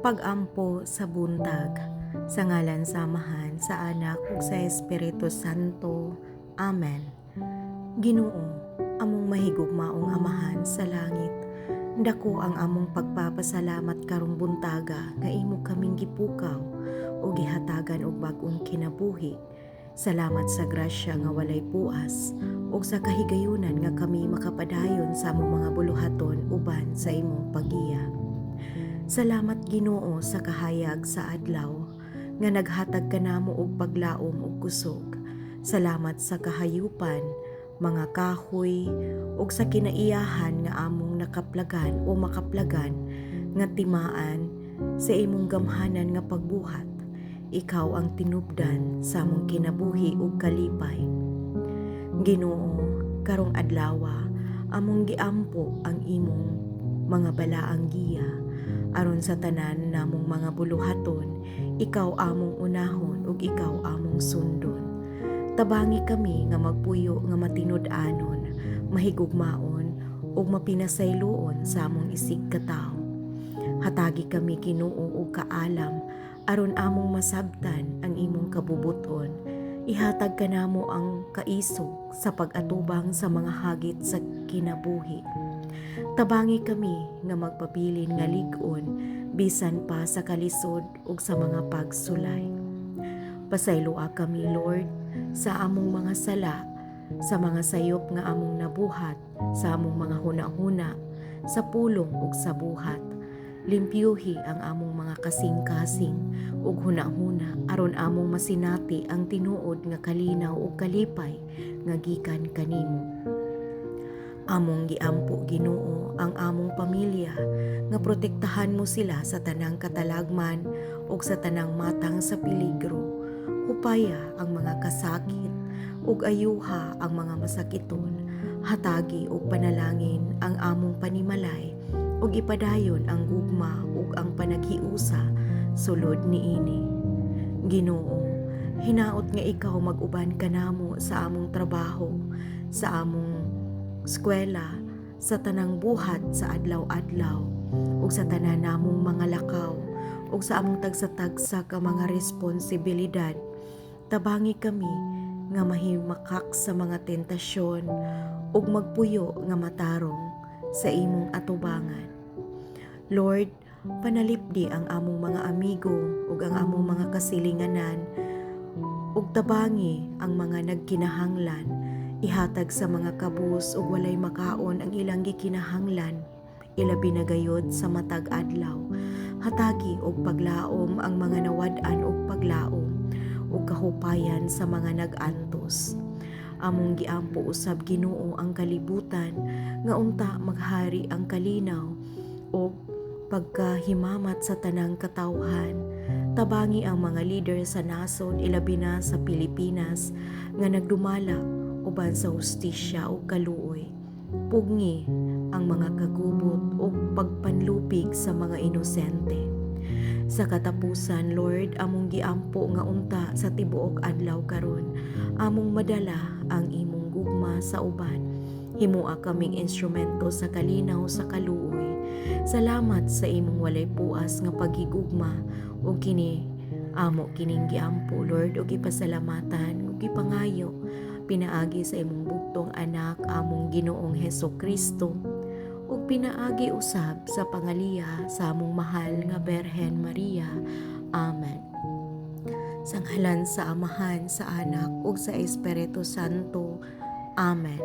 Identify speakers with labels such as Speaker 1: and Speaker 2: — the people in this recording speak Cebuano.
Speaker 1: Pag-ampo sa buntag. Sa ngalan sa Amahan, sa Anak ug sa Espiritu Santo. Amen. Ginoo, among mahigugmaong Amahan sa langit, dako ang among pagpapasalamat karong buntaga nga imo kaming gipukaw ug gihatagan og bag-ong kinabuhi. Salamat sa grasya nga walay puas ug sa kahigayunan nga kami makapadayon sa among mga buluhaton uban sa imong paggiya. Salamat, Ginoo, sa kahayag sa adlaw nga naghatag kanamo og paglaom ug kusog. Salamat sa kahayupan, mga kahoy ug sa kinaiyahan nga among nakaplagan o makaplagan nga timaan sa imong gamhanan nga pagbuhat. Ikaw ang tinubdan sa among kinabuhi ug kalipay. Ginoo, karong adlawa among giampo ang imong mga balaang giya aron sa tanan namong mga buluhaton, ikaw among unahon ug ikaw among sundon. Tabangi kami nga magpuyo nga matinud-anon, mahigugmaon ug mapinasayloon sa among isigkatawo. Hatagi kami, Ginoo, og kaalam aron among masabtan ang imong kabubut-on. Ihatag kanamo ang kaisog sa pag-atubang sa mga hagit sa kinabuhi. Tabangi kami nga magpabilin nga lig-on bisan pa sa kalisod ug sa mga pagsulay. Pasayloa kami, Lord, sa among mga sala, sa mga sayop nga among nabuhat, sa among mga huna-huna, sa pulong ug sa buhat. Limpyuhi ang among mga kasing-kasing ug huna-huna aron among masinati ang tinuod nga kalinaw ug kalipay nga gikan kanimo. Among giampo, Ginoo, ang among pamilya nga protektahan mo sila sa tanang katalagman ug sa tanang matang sa peligro. Hupaya ang mga kasakit ug ayuha ang mga masakiton. Hatagi og panalangin ang among panimalay ug ipadayon ang gugma ug ang panaghiusa sulod niini. Ginoo, hinaot nga ikaw mag-uban kanamo sa among trabaho, sa among eskwela, sa tanang buhat sa adlaw-adlaw, ug sa tanan namong mga lakaw, ug sa among tagsa-tagsa ka mga responsibilidad. Tabangi kami nga mahimakak sa mga tentasyon ug magpuyo nga matarong sa imong atubangan. Lord, panalipdi ang among mga amigo ug ang among mga kasilinganan ug tabangi ang mga nagkinahanglan. Ihatag sa mga kabus ug walay makaon ang ilang gikinahanglan, ilabi na gayod sa matag adlaw. Hatagi og paglaom ang mga nawad-an og paglaom ug kahupayan sa mga nag-antos. Among giampo usab, Ginoo, ang kalibutan nga unta maghari ang kalinaw ug pagkahimamat sa tanang katawhan. Tabangi ang mga leader sa nasod, ilabi na sa Pilipinas, nga nagdumala uban sa hustisya ug kaluoy. Pugngi ang mga kagubot ug pagpanlupig sa mga inosente. Sa katapusan, Lord, among giampo nga unta sa tibuok adlaw karon among madala ang imong gugma sa uban. Himua kaming instrumento sa kalinaw sa kaluoy. Salamat sa imong walay puas nga paghigugma ug kini amo kining giampo, Lord, ug gipasalamatan ug gipangayo pinaagi sa imong bugtong Anak, among Ginoong Heso Kristo, ug pinaagi usab sa pangaliya sa among mahal nga Berhen Maria. Amen. Sa ngalan sa Amahan, sa Anak ug sa Espiritu Santo. Amen.